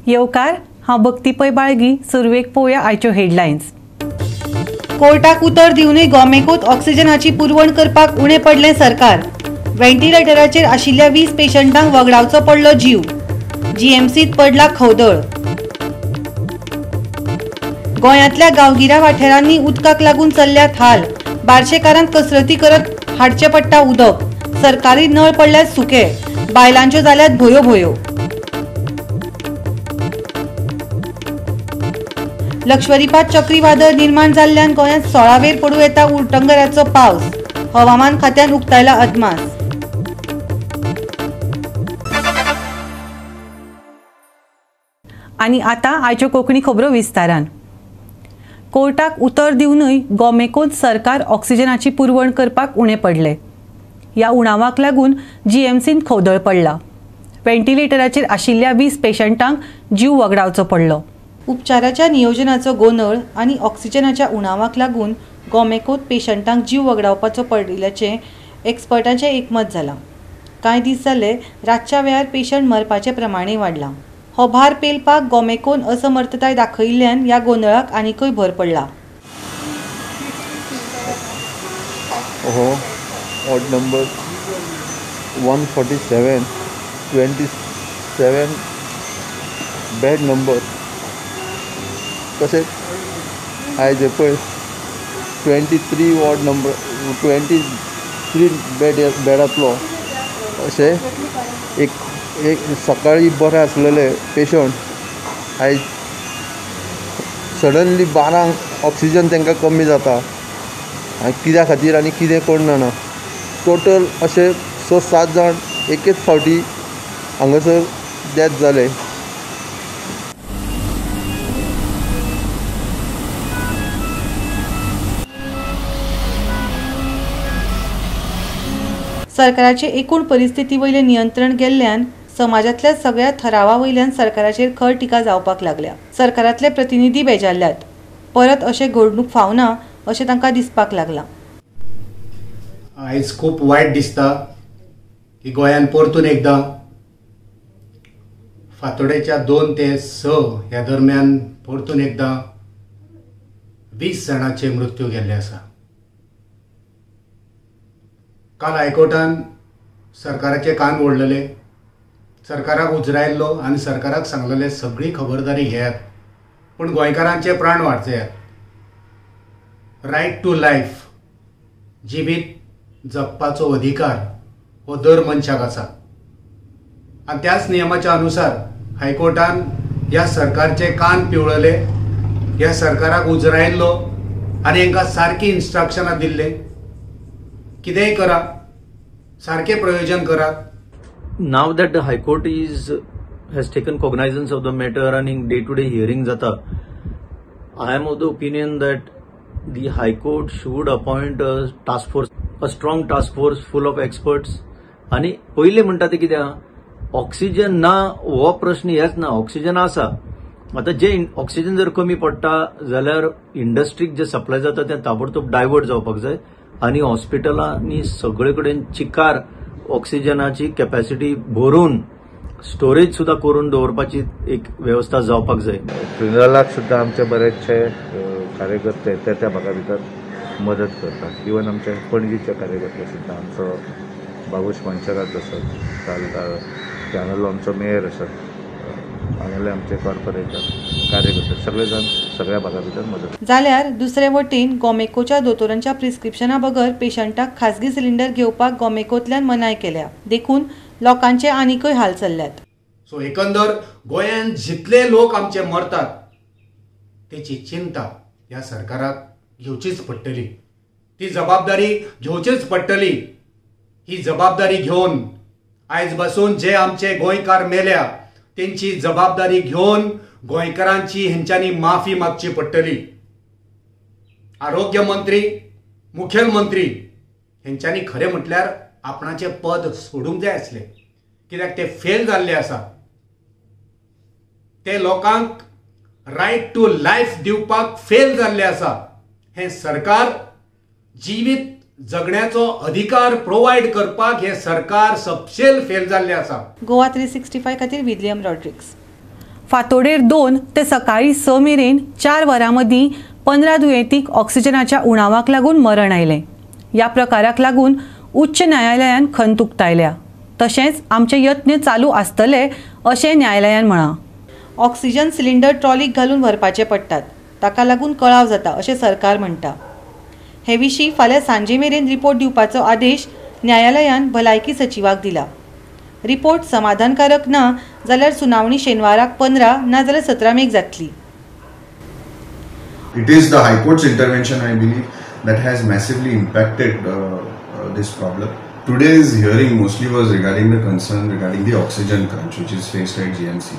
येवकार, हांव भक्ती पै बाळगी. सुरवेक पळोवया आयच्यो हेडलायन्स. कोर्टाक उतर दिवनूय गोमेकूत ऑक्सिजनाची पुरवण करपाक उणें पडलें सरकार. व्हेंटिलेटराचेर आशिल्ल्या 20 पेशंटांक वगडावचो पडलो जीव. जीएमसीत पडला खवदळ. गोंयांतल्या गांवगिऱ्या वाठारांनी उदकाक लागून चल्ल्यात हाल. बार्शेकारांत कसरती करत हाडचें पडटा उदक. सरकारी नळ पडल्यात सुके. बायलांच्यो जाल्यात भोयो भोयो. लक्षद्वीपात चक्रीवादळ निर्माण जाल्ल्यान गोंयांत 16 वेर पडूं येता उटंगराचो पावस. हवामान खात्यान उक्तायला अदमास. आनी आतां आयच्यो कोंकणी खबरो विस्तारान. कोर्टाक उतर दिवनूय गोमेकोन सरकार ऑक्सिजनाची पुरवण करपाक उणें पडलें. ह्या उणावाक लागून जीएमसीन खवदळ पडला. व्हेंटिलेटराचेर आशिल्ल्या 20 पेशंटांक जीव वगडावचो पडलो. उपचाराच्या नियोजनाचो गोंदळ आनी ऑक्सिजनाच्या उणावाक लागून गोमेकोत पेशंटांक जीव वगडावपाचो पडिल्ल्याचें एक्सपर्टांचें एकमत जालां. कांय दीस जाले रातच्या वेळार पेशंट मरपाचें प्रमाणय वाडलां. हो भार पेलपाक गोमेकोन असमर्थताय दाखयिल्ल्यान ह्या गोंदळाक आनीकय भर पडला. हो वॉर्ड नंबर 147 27 बेड नंबर. तशेंच आयज पळय 23 वॉर्ड नंबर 23 बेडांतलो अशें एक एक सकाळी बरें आसलेले पेशंट आयज सडनली 12 ऑक्सिजन तांकां कमी जाता. आनी कित्या खातीर आनी कितें कोण जाणा. टोटल अशे 6-7 जाण एकेच फावटी हांगासर डेथ जाले. सरकाराचे एकूण परिस्थिती वयलें नियंत्रण गेल्ल्यान समाजांतल्या सगळ्या थरावा वयल्यान सरकाराचेर खर टिका जावपाक लागल्या. सरकारांतले प्रतिनिधी बेजारल्यात. परत अशें घडणूक फावना अशें तांकां दिसपाक लागलां. आयज खूब वायट दिसता की गोंयान परतून एकदां फातोडेच्या 2 ते 6 ह्या दरम्यान परतून एकदां 20 जाणांचे मृत्यू गेल्ले आसा. काल हायकोर्टान सरकाराचे कान ओडलेले, सरकाराक उजरायल्लो आनी सरकाराक सांगलेले सगळी खबरदारी घेयात, पूण गोंयकारांचे प्राण वाचयात. रायट टू लायफ, जिवीत जगपाचो अधिकार हो दर मनशाक आसा आनी त्याच नियमाच्या अनुसार हायकोर्टान ह्या सरकारचे कान पिवळले, ह्या सरकाराक उजरायल्लो आनी हांकां सारकी इन्स्ट्रक्शनां दिल्ले, कितेंय करा, सारकें प्रयोजन करा. Now that the High Court has taken cognizance of the matter and in day-to-day hearing jata, I am of the opinion that the High Court should appoint a task force, a strong task force full of experts. आणि पहिले म्हणटा ते कितें, oxygen ना हो प्रश्न हेच ना, ऑक्सिजन आसा. आतां जे ऑक्सिजन जर कमी पडटा जाल्यार इंडस्ट्रीक जे सप्लाय जाता तें ताबडतोब डायवर्ट जावपाक जाय आनी हॉस्पिटलांनी सगळे कडेन चिकार ऑक्सिजनाची कॅपॅसिटी भरून स्टोरेज सुद्दां करून दवरपाची एक वेवस्था जावपाक जाय. फ्युनरलाक सुद्दां आमचे बरेचशे कार्यकर्ते त्या त्या भागा भितर मदत करतात. इवन आमचे पणजीचे कार्यकर्ते सुद्दां, आमचो बाबूश मनशरात आसत, हांगासरलो आमचो मेयर आसत, हांगासरले आमचे कॉर्पोरेटर, कार्यकर्ते सगळे जाण सगळ्या भागा भितर मदत. जाल्यार दुसरे वटेन गोमेकोच्या दोतोरांच्या प्रिस्क्रिप्शना बगर पेशंटाक खासगी सिलिंडर घेवपाक गोमेकोंतल्यान मनाय केल्या. देखून लोकांचे आनीकय हाल चल्ल्यात. सो एकंदर गोंयांत जितले लोक आमचे मरतात तेची चिंता ह्या सरकाराक घेवचीच पडटली, ती जबाबदारी घेवचीच पडटली. ही जबाबदारी घेवन आयज बसून जे आमचे गोंयकार मेल्या तेंची जबाबदारी घेवन गोंयकारांची हेंच्यांनी माफी मागची पडटली. आरोग्य मंत्री, मुखेलमंत्री हेंच्यांनी खरें म्हटल्यार आपणाचें पद सोडूंक जाय आसलें, कित्याक ते फेल जाल्ले आसा. ते लोकांक रायट टू लायफ दिवपाक फेल जाल्ले आसा. हें सरकार जिवीत जगण्याचो अधिकार प्रोवायड करपाक हें सरकार सपशेल फेल जाल्लें आसा. गोवा 365 खातीर विलियम रॉड्रिक्स. फांतोडेर 2 ते सकाळीं 6 मेरेन 4 वरां मदीं 15 दुयेंतींक ऑक्सिजनाच्या उणावाक लागून मरण आयलें. ह्या प्रकाराक लागून उच्च न्यायालयान खंत उक्तायल्या. तशेंच आमचे यत्न चालू आसतले अशें न्यायालयान म्हळां. ऑक्सिजन सिलिंडर ट्रॉलीक घालून व्हरपाचे पडटात, ताका लागून कळाव जाता अशें सरकार म्हणटा. हे विशीं फाल्यां सांजे मेरेन रिपोर्ट दिवपाचो आदेश न्यायालयान भलायकी सचिवाक दिला. रिपोर्ट समाधानकारक ना जाल्यार सुनावणी शेनवाराक 15 ना जाल्यार 17 मेक जातली. It is the High Court's intervention, I believe, that has massively impacted this problem. Today's hearing mostly was regarding the concern regarding the oxygen crunch which is faced at GMC.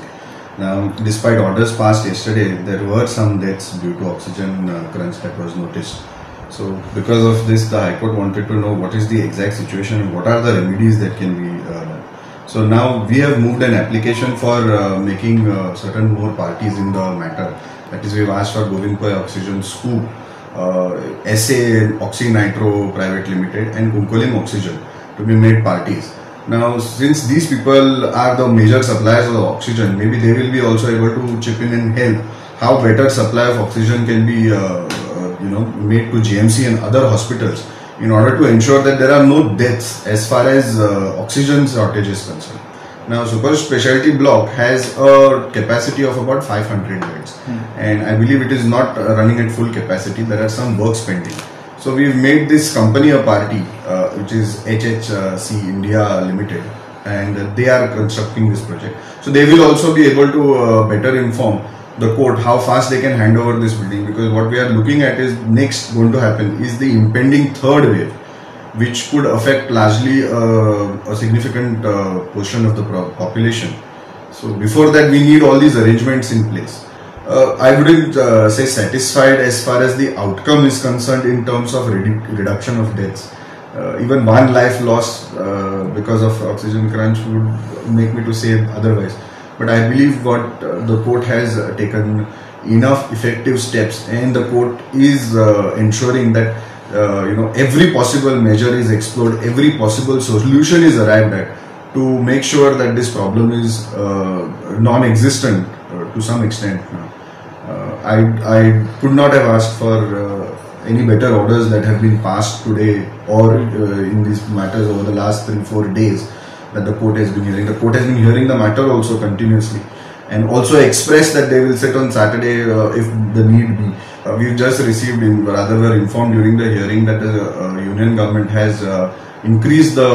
Now, despite orders passed yesterday, there were some deaths due to oxygen crunch that was noticed. So, because of this, the High Court wanted to know what is the exact situation and what are the remedies that can be done. So now we have moved an application for making certain more parties in the matter. That is, we have asked for Govind Pai Oxygen Scoop, SA Oxy Nitro Private Limited and Cuncolim Oxygen to be made parties. Now, since these people are the major suppliers of the oxygen, maybe they will be also able to chip in and help how better supply of oxygen can be made to GMC and other hospitals in order to ensure that there are no deaths as far as oxygen shortage is concerned. Now, super specialty block has a capacity of about 500 beds, and I believe it is not running at full capacity. There are some works pending. So we've made this company a party, which is HHC India Limited, and they are constructing this project. So they will also be able to better inform the court how fast they can hand over this building, because what we are looking at is next going to happen is the impending third wave, which could affect largely a significant portion of the population. So before that, we need all these arrangements in place. I wouldn't say satisfied as far as the outcome is concerned in terms of reduction of deaths. Even one life lost because of oxygen crunch would make me to say otherwise. But I believe what the court has taken enough effective steps, and the court is ensuring that every possible measure is explored, every possible solution is arrived at to make sure that this problem is non-existent to some extent now. I could not have asked for any better orders that have been passed today or in these matters over the last 3-4 days that the court has been hearing. The court has been hearing the matter also continuously, and also expressed that they will sit on Saturday if the need be. We've just received, were informed during the hearing that the union government has increased the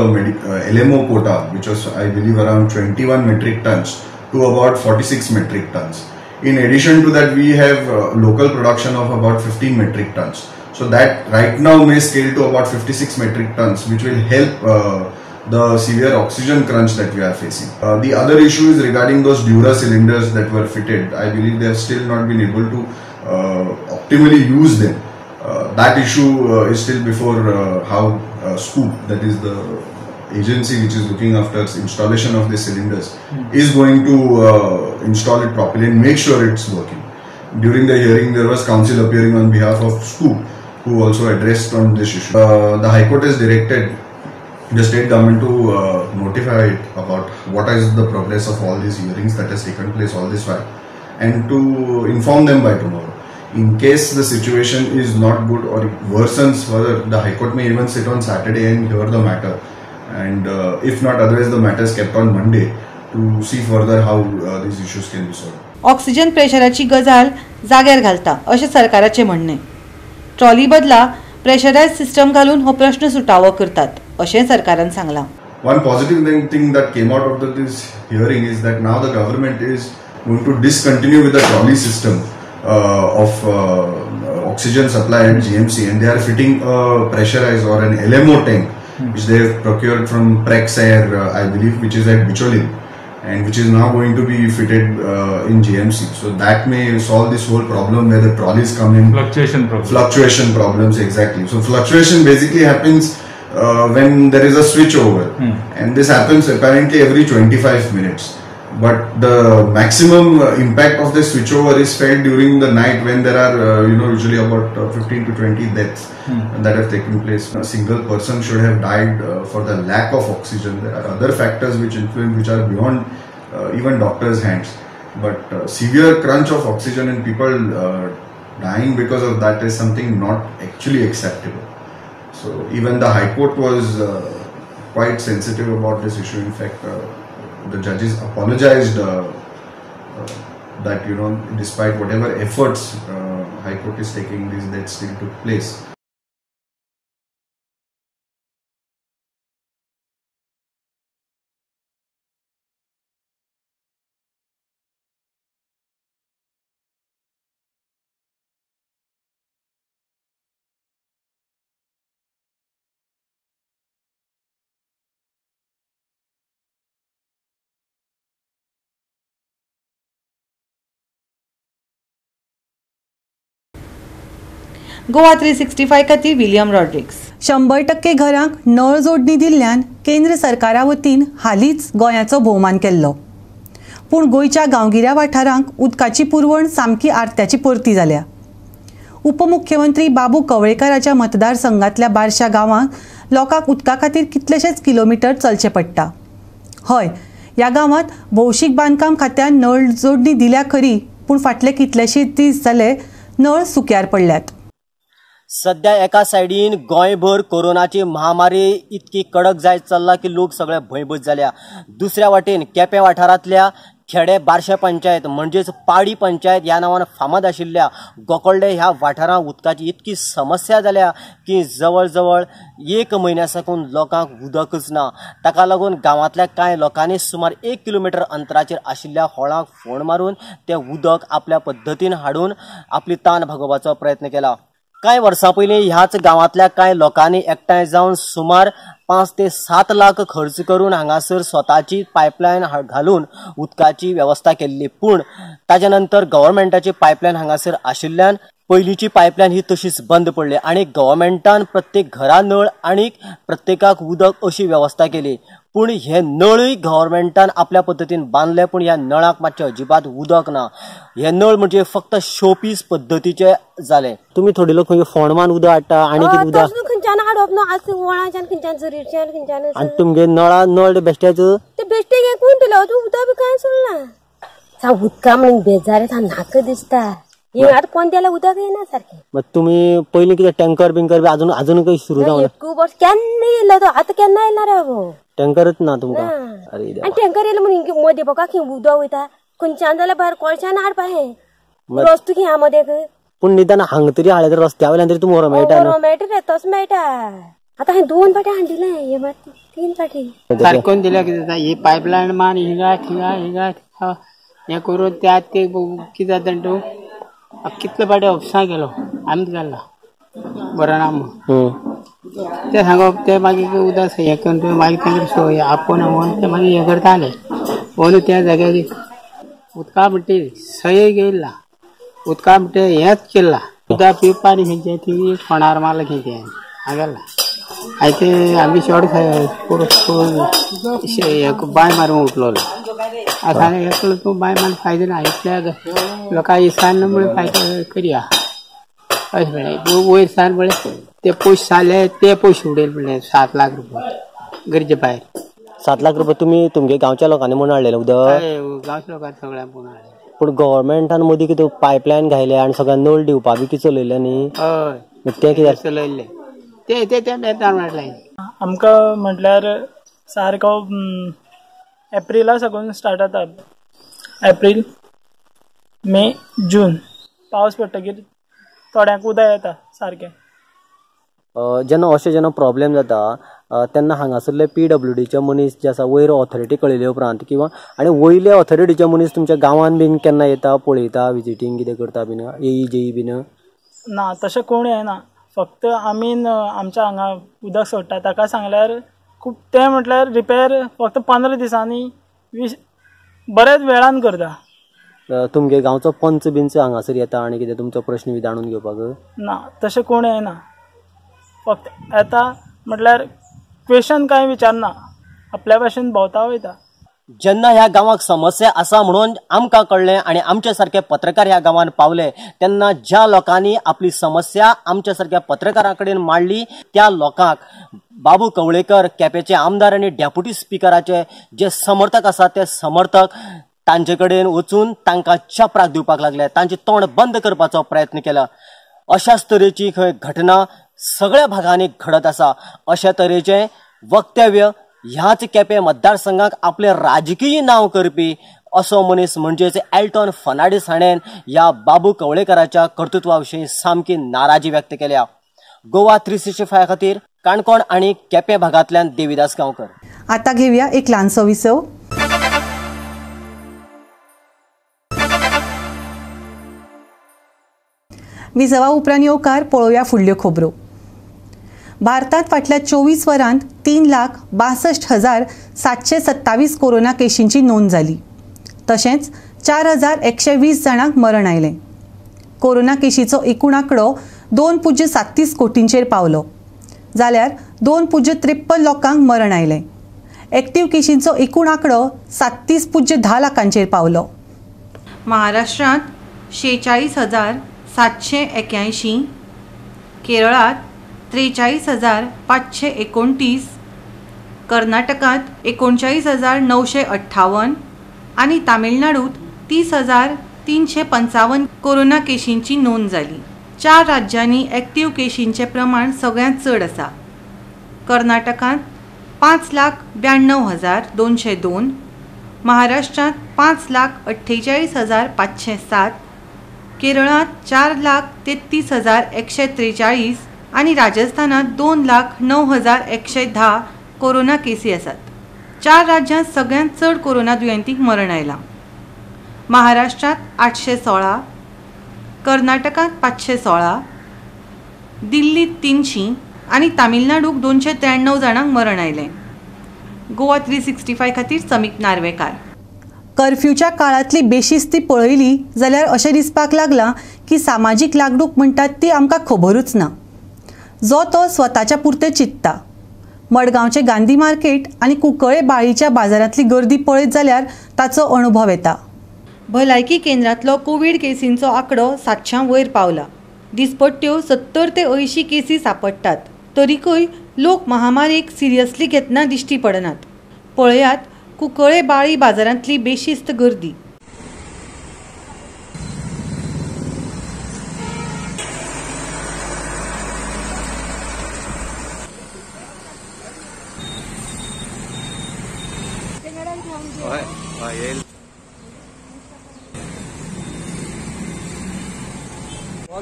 LMO quota, which was, I believe, around 21 metric tons to about 46 metric tons. In addition to that, we have local production of about 15 metric tons. So that right now may scale to about 56 metric tons, which will help the severe oxygen crunch that we are facing. The other issue is regarding those Dura cylinders that were fitted. I believe they have still not been able to optimally use them. That issue is still before how Scoop, that is the agency which is looking after installation of the cylinders, is going to install it properly and make sure it's working. During the hearing, there was counsel appearing on behalf of Scoop, who also addressed on this issue. The High Court has directed the state government to notify it about what is the progress of all these hearings that has taken place all this while, and to inform them by tomorrow. In case the situation is not good or it worsens further, the High Court may even sit on Saturday and hear the matter, and if not, otherwise the matter is kept on Monday to see further how these issues can be solved. Oxygen प्रेशराची गजाल जाग्यार घालता अशें सरकाराचें म्हणणें. Trolley बदला pressurise system घालून हो प्रश्न सुटावो करतात अशें सरकारान सांगलां. One positive thing that came out of this hearing is that now the government is going to discontinue with the trolley system of oxygen supply at GMC, and they are fitting a pressurized or an LMO tank, which they have procured from Praxair, I believe, which is at Bicholim. and which is now going to be fitted in GMC. So that may solve this whole problem where the trolleys come in. Fluctuation problems. Fluctuation problems, exactly. So fluctuation basically happens when there is a switch over, and this happens apparently every 25 minutes. But the maximum impact of the switchover is felt during the night when there are, usually about 15 to 20 deaths that have taken place. A single person should have died for the lack of oxygen. There are other factors which influence, which are beyond even doctors' hands. But severe crunch of oxygen and people dying because of that is something not actually acceptable. So even the High Court was quite sensitive about this issue. In fact, the judges apologized that, despite whatever efforts High Court is taking, these deaths still took place. Goa 365 खातीर William Rodrigues. 100% घरांक नळ जोडणी दिल्ल्यान केंद्र सरकारा वतीन हालींच गोंयाचो भोवमान केल्लो. पूण गोंयच्या गांवगिऱ्या वाठारांक उदकाची पुरवण सामकी आरत्याची परती जाल्या. उपमुख्यमंत्री बाबू कवळेकाराच्या मतदारसंघातल्या बारशा गांवांत लोकांक उदका खातीर कितलेशेच किलोमिटर चलचें पडटा. हय, ह्या गांवांत भौशीक बांदकाम खात्यान नळ जोडणी दिल्या खरी, पूण फाटले कितलेशे दीस जाले नळ सुक्यार पडल्यात. सध्या एका सायडीन गोंयभर कोरोनाची महामारी इतकी कडक जायत चल्ला की लोक सगळे भंयभीत जाल्या. दुसऱ्या वाटेन केपें वाठारांतल्या खेडे बारशे पंचायत म्हणजेच पाडी पंचायत ह्या नांवान फामाद आशिल्ल्या गोकर्डे ह्या वाठारांत उदकाची इतकी समस्या जाल्या की जवळ जवळ एक म्हयन्या साकून लोकांक उदकच ना. ताका लागून गांवांतल्या कांय लोकांनी सुमार 1 किलोमिटर अंतराचेर आशिल्ल्या होळांक फोण मारून तें उदक आपल्या पद्दतीन हाडून आपली तान भागोवपाचो प्रयत्न केला. कांय वर्सां पयलीं ह्याच गांवांतल्या कांय लोकांनी एकठांय जावन सुमार 5 ते 7 लाख खर्च करून हांगासर स्वताची पायपलायन घालून उदकाची वेवस्था केल्ली. पूण ताच्या नंतर गव्हर्मेंटाची पायपलायन हांगासर आशिल्ल्यान पयलींची पायपलायन ही तशीच बंद पडली आनी गव्हर्मेंटान प्रत्येक घरा नळ आनी प्रत्येकाक उदक अशी वेवस्था केली. पूण हे नळूय गव्हर्मेंटान आपल्या पद्दतीन बांदले, पूण ह्या नळाक मातशें अजिबात उदक ना. हे नळ म्हणजे फक्त शोपीस पद्दतीचे जाले. तुमी थोडे लोक खंय फोंड मान उदक हाडटा आनी कितें उदक खंयच्यान हाडप न्हू, आज वळाच्यान खंयच्यान झरीच्यान खंयच्यान. आनी तुमगे नळा नळ बेश्टेच ते बेश्टे कोण दिलो तूं उदक बी कांय सोडना. उदका म्हणून बेजार नाका दिसता. आतां कोण त्याला उदक येना सारकें. मग तुमी पयलीं कितें टँकर बिंकर बी अजून अजून काही सुरू जावना? एक वर्स केन्ना येयलो तो, आतां केन्ना येयला रे बाबू. टँकरच ना तुमकां? अरे आनी टँकर येयलो म्हणून मदें बघा खंय उदक वयता, खंयच्यान जाल्यार भायर कोळशान हाडपा हें रस्तो खंय आहा मदें. पूण निदान हांगा तरी हाडले तर रस्त्या वयल्यान तरी तुमकां व्हरोंक मेळटा न्हू. मेळटा रे, तसो मेळटा. आतां हांवें 2 फाटी हाडिल्लें, हे मात 3 फाटी सारकोन दिल्या. कितें जाता ही पायपलायन मान हिंगा थिंगा हिंगा हें करून त्या ते कितें जाता तूं कितले फाटी ऑफिसां गेलो आमी घालला बरो ना म्हूण ते सांगप ते मागीर उदक हें करून तूं मागीर तांकां सोय आपोवन आपोवन ते मागीर हें करताले. ओनू त्या जाग्यार उदका म्हणटे सय गेला, उदका म्हणटे हेंच केला. उदक पिवपा आनी खंयचें ती फोंडार मारला खंयचें हांगा गेला. आनी ते आमी शॉर्ट बांय मारून उठलोलो. आतां एकलो तूं बांय मारून फायदो ना, इतल्या लोकां इसान म्हणून फायदो करया अशें म्हणलें. वयर सान म्हणलें ते पयशे जाले ते पयशे उडयले म्हणलें 7 लाख रुपया गरजे भायर. 7 लाख रुपया तुमी तुमगे गांवच्या लोकांनी म्हणून हाडलेलें उदक? गांवच्या लोकांनी सगळ्यांक म्हणून हाडलें. पूण गव्हर्मेंटान मदीं कितें पायपलायन घायले आनी सगळ्यांक नळ दिवपा बी कितें चलयलें न्ही? हय, तें कित्याक चलयल्लें ते ते ते मेळटा. आमकां म्हटल्यार सारको एप्रिला साकून स्टार्ट जाता. एप्रील मे जून पावस पडटकीर थोड्यांक उदक येता सारकें. जेन्ना अशें जेन्ना प्रॉब्लेम जाता तेन्ना हांगासरले PWDचे मनीस जे आसा वयर ऑथॉरिटी कळयले उपरांत किंवा आनी वयले ऑथॉरिटीचे मनीस तुमच्या गांवान बीन केन्ना येता पळयता विजिटींग कितें करता बीन AE JE बीन? ना, तशें कोण येना. फक्त आमी आमच्या हांगा उदक सोडटा ताका सांगल्यार खूब ते म्हटल्यार रिपेर फक्त 15 दिसांनी 20 बरेच वेळान करता. तुमगे गांवचो पंच बिंच हांगासर येता आनी कितें तुमचो प्रश्न बी जाणून घेवपाक? ना, तशें कोण येना, फक्त येता म्हटल्यार क्वेशन कांय विचारना, आपल्या भाशेन भोंवता वयता. जेन्ना ह्या गांवाक समस्या आसा म्हणून आमकां कळ्ळें आनी आमचे सारके पत्रकार ह्या गांवान पावले तेन्ना ज्या लोकांनी आपली समस्या आमच्या सारक्या पत्रकारां कडेन मांडली त्या लोकांक बाबू कवळेकर केपेंचे आमदार आनी डेप्युटी स्पिकराचे जे समर्थक आसात ते समर्थक तांचे कडेन वचून तांकां चपराक दिवपाक लागले, तांचे तोंड बंद करपाचो प्रयत्न केला. अशाच तरेची खंय घटना सगळ्या भागांनी घडत आसा. अशा तरेचें वक्तव्य ह्याच केपें मतदारसंघाक आपलें राजकीय नांव करपी असो मनीस म्हणजेच एल्टॉन फर्नांडीस हाणें ह्या बाबू कवळेकराच्या कर्तृत्वा विशीं सामकी नाराजी व्यक्त केल्या. गोवा 365 खातीर काणकोण आनी केपें भागांतल्यान देवीदास गांवकर. आतां घेवया एक ल्हानसो विसव. विसवा उपरांत येवकार पळोवया फुडल्यो खबरो. भारतात फाटल्या 24 वरांत 3,62,727 कोरोना केशींची नोंद जाली. तशेंच 4,120 जाणांक मरण आयलें. कोरोना केशीचो एकूण आंकडो 2.37 कोटींचेर पावलो, जाल्यार 2.53 लोकांक मरण आयलें. एक्टिव्ह केशींचो एकूण आंकडो 37.10 लाखांचेर पावलो. महाराष्ट्रांत 46,781, केरळांत 43,529, कर्नाटकांत 39,958 आनी तामिळनाडूंत 30,355 कोरोना केशींची नोंद जाली. 4 राज्यांनी एक्टिव्ह केशींचें प्रमाण सगळ्यांत चड आसा. कर्नाटकांत 5,92,202, महाराष्ट्रांत 5,48,507, केरळांत 4,33,143 आनी राजस्थानांत 2,09,110 कोरोना केसी आसात. 4 राज्यांत सगळ्यांत चड कोरोना दुयेंतींक मरण आयलां. महाराष्ट्रांत 816, कर्नाटकांत 516, दिल्लींत 300 आनी तामिळनाडूक 293 जाणांक मरण आयलें. गोवा 365 खातीर समीप नार्वेकार. कर्फ्यूच्या काळांतली बेशिस्ती पळयली जाल्यार अशें दिसपाक लागलां की सामाजीक लागणूक म्हणटात ती आमकां खबरूच ना. जो तो स्वताच्या पुरतें चिंतता. मडगांवचे गांधी मार्केट आनी कुंकळे बाळीच्या बाजारांतली गर्दी पळयत जाल्यार ताचो अणभव येता. भलायकी केंद्रांतलो कोवीड केसींचो आंकडो 700 वयर पावला. दिसपट्ट्यो 70 ते 80 केसी सांपडटात, तरीकूय लोक महामारीक सिरियसली घेतना दिश्टी पडनात. पळयात कुंकळे बाळी बाजारांतली बेशिस्त गर्दी.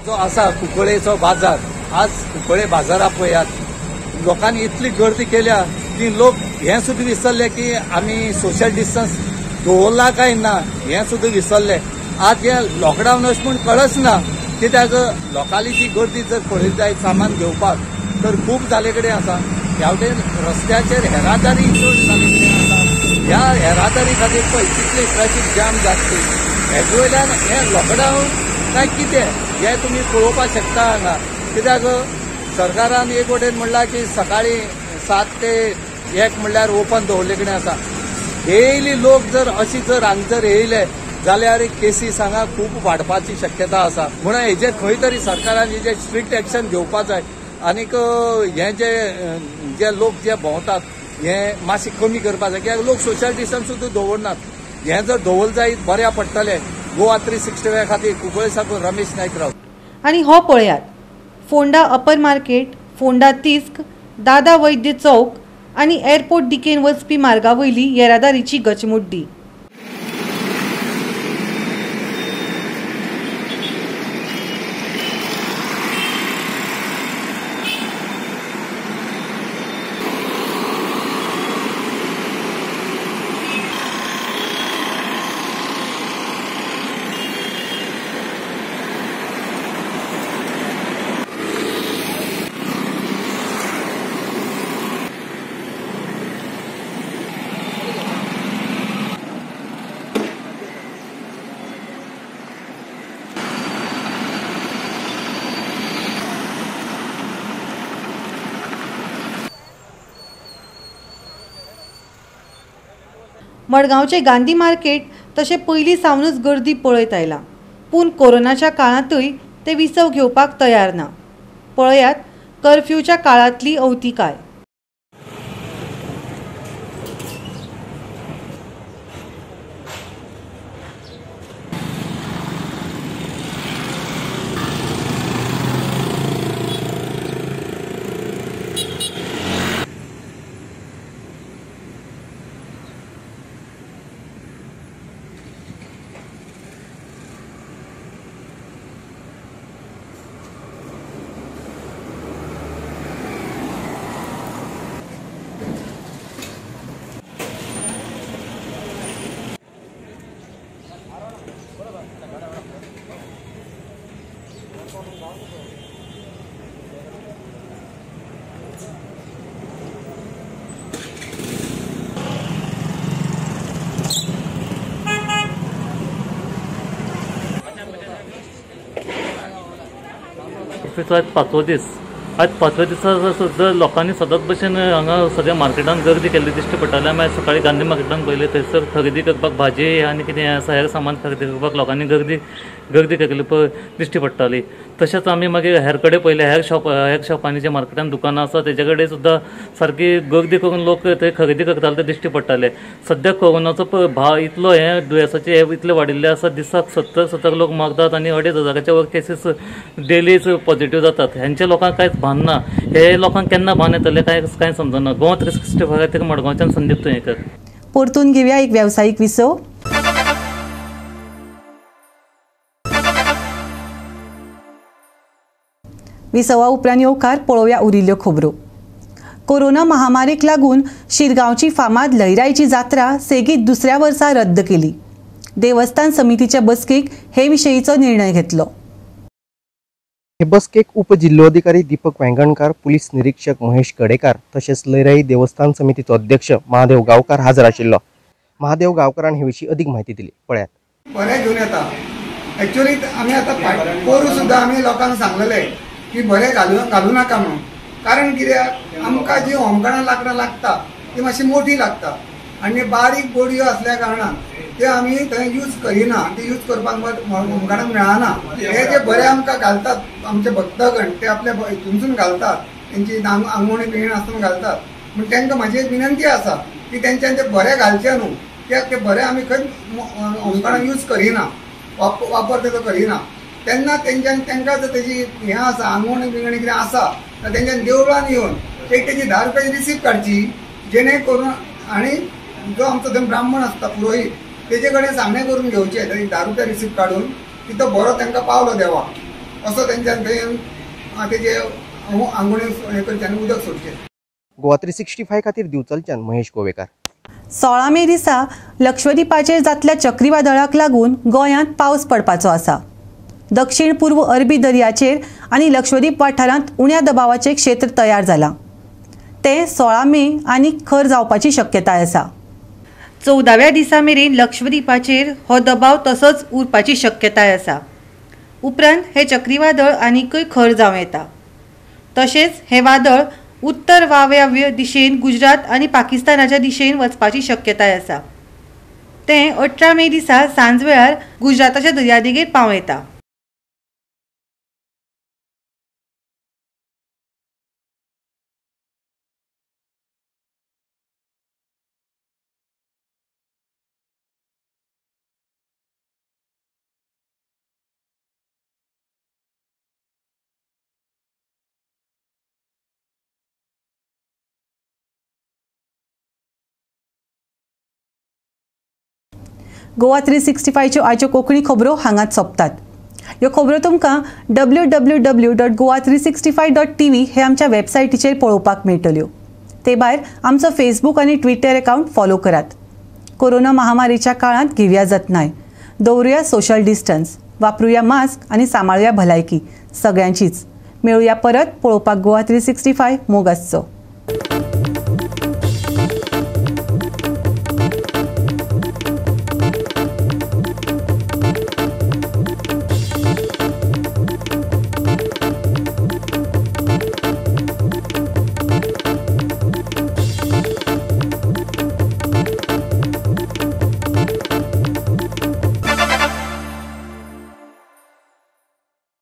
जो आसा कुंकळेचो बाजार, आज कुंकळे बाजारा पळयात लोकांनी इतली गर्दी केल्या की लोक हें सुद्दां विसरले की आमी सोशल डिस्टन्स दवरला काय ना हें सुद्दां विसरले. आज हें लॉकडावन अशें म्हूण कळच ना, कित्याक लोकांली जी गर्दी जर पळयत जायत सामान घेवपाक तर खूब जाले कडेन आसा. ह्या वटेन रस्त्याचेर येरादारी चड जाल्ले कडेन आसा. ह्या येरादारी खातीर पळय कितली ट्रॅफिक जाम जातली. हेजे वयल्यान हें लॉकडावन काय कितें हें तुमी पळोवपाक शकता हांगा. कित्याक सरकारान एक वटेन म्हणलां की सकाळीं 7 ते 1 म्हणल्यार ओपन दवरले कडेन आसा. येयली लोक जर अशी जर हांगा जर येयले जाल्यार केसीस हांगा खूब वाडपाची शक्यता आसा. म्हणून हेजेर खंय तरी सरकारान हेजेर स्ट्रिक्ट एक्शन घेवपाक जाय आनीक हे जे जे लोक जे भोंवतात हे मातशें कमी करपाक जाय, कित्याक लोक सोशल डिस्टन्स सुद्दां दवरनात. हें जर दवरलें जायत बऱ्या पडटलें. गोवा 365 खातीर कुंकळे साकून रमेश नायक राव. आनी हो पळयात फोंडा अपर मार्केट, फोंडा तिस्क, दादा वैद्य चौक आनी एअरपोर्ट दिकेन वचपी मार्गा वयली येरादारीची गचमुड्डी. मडगांवचे गांधी मार्केट तशें पयलीं सावनूच गर्दी पळयत आयलां, पूण कोरोनाच्या काळांतूय ते विसव घेवपाक तयार ना. पळयात कर्फ्यूच्या काळांतली अवतिकाय. आज पांचवो दीस, आज पांचव्या दिसा सुद्दां लोकांनी सदांच भशेन हांगा सगळ्या मार्केटान गर्दी केल्ली दिश्टी पडटाली. आमी आयज सकाळी गांधी मार्केटान पळयलें, थंयसर खरेदी करपाक भाजी आनी कितें आसा हेर सामान खरेदी करपाक लोकांनी गर्दी केल्ली दिश्टी पडटाली. तशेंच आमी मागीर हेर कडेन पळयलें, हेर शॉपांनी जे मार्केटान दुकानां आसा तेजे कडेन सुद्दां सारकी गर्दी करून लोक थंय खरेदी करताले ते दिश्टी पडटाले. सद्या कोरोनाचो भाव इतलो हें दुयेंसाचें हें इतलें वाडिल्लें आसा, दिसाक 70 लोक मरतात आनी 2500 वयर केसीस डेलीच पॉझिटिव्ह जातात. हेंचे लोकांक कांयच भान ना. हे लोकांक केन्ना भान येतलें कांय समजना. गोवा 365 खातीर मडगांवच्यान संदीप तुयेंकर. परतून घेवया एक वेवसायीक विसव. विसवा उपरांत येवकार पळोवया उरिल्ल्यो खबरो. कोरोना महामारीक लागून शिरगांवची फामाद लयराईची जात्रा सेगीत दुसऱ्या वर्सा रद्द केली. देवस्थान समितीच्या बसकेक हे विशयीचो निर्णय घेतलो. हे बसकेक उपजिल्होधिकारी दीपक वेंगणकार, पुलीस निरीक्षक महेश गडेकार तशेंच लयराई देवस्थान समितीचो अध्यक्ष महादेव गांवकार हजर आशिल्लो. महादेव गांवकारान हे विशीं अधिक माहिती दिली, पळयात. बरें घेवन येता. एक्चुअली आमी आतां पोरूं सुद्दां आमी लोकांक सांगलेले की बरें घालू नाका म्हणून, कारण कित्याक आमकां जी होमखणां लाकडां लागता ती मातशी मोठी लागता आनी बारीक बोडयो आसल्या कारणान ते आमी थंय यूज करिना, ते यूज करपाक होमखणाक मेळना. हे जे बरे आमकां घालतात आमचे भक्तगण ते आपल्या हितूनसून घालतात, तेंची आंगवणी बिंगणी आसतना घालतात. पूण तांकां म्हाजी एक विनंती आसा की तेंच्यान ते बरे घालचे न्हू, कित्याक ते बरे आमी खंय होमखणाक यूज करिना, वापर तेजो करिना. तेन्ना तेंच्यान तांकां जर तेजी हें आसा आंगवणी बिंगणी कितें आसा तर तेंच्यान देवळान येवन एक तेजी 10 रुपयाची रिसीप्ट काडची, जेणे करून आनी जो आमचो थंय ब्राह्मण आसता पुरोहीत तेजे कडेन सांगणें करून घेवचें, थंय 10 रुपया रिसीप्ट काडून की तो बरो तांकां पावलो देवाक, असो तेंच्यान थंय तेजे आंगवणी हें करचें आनी उदक सोडचें. गोवा 365 खातीर दिवचलच्यान महेश गोवेकार. 16 मे दिसा लक्षद्वीपाचेर जातल्या चक्रीवादळाक लागून गोंयांत पावस पडपाचो आसा. दक्षिण पूर्व अरबी दर्याचेर आनी लक्षद्वीप वाठारांत उण्या दबावाचें क्षेत्र तयार जालां. तें 16 मे आनी खर जावपाची शक्यताय आसा. 14व्या दिसा मेरेन लक्षद्वीपाचेर हो दबाव तसोच उरपाची शक्यताय आसा. उपरांत हें चक्रीवादळ आनीकय खर जावं येता. तशेंच हें वादळ उत्तर वायव्य दिशेन गुजरात आनी पाकिस्तानाच्या दिशेन वचपाची शक्यताय आसा. तें 18 मे दिसा सांजवेळार गुजराताच्या दर्यादेगेर पावं येता. गोवा 365च्यो आयच्यो कोंकणी खबरो हांगाच सोंपतात. ह्यो खबरो तुमकां www.goa365.tv हे आमच्या वेबसायटीचेर पळोवपाक मेळटल्यो. ते भायर आमचो फेसबूक आनी ट्विटर अकावंट फॉलो करात. कोरोना महामारीच्या काळांत घेवया जतनाय, दवरुया सोशल डिस्टन्स, वापरुया मास्क आनी सांबाळुया भलायकी सगळ्यांचीच. मेळुया परत पळोवपाक गोवा 365. मोग आसचो.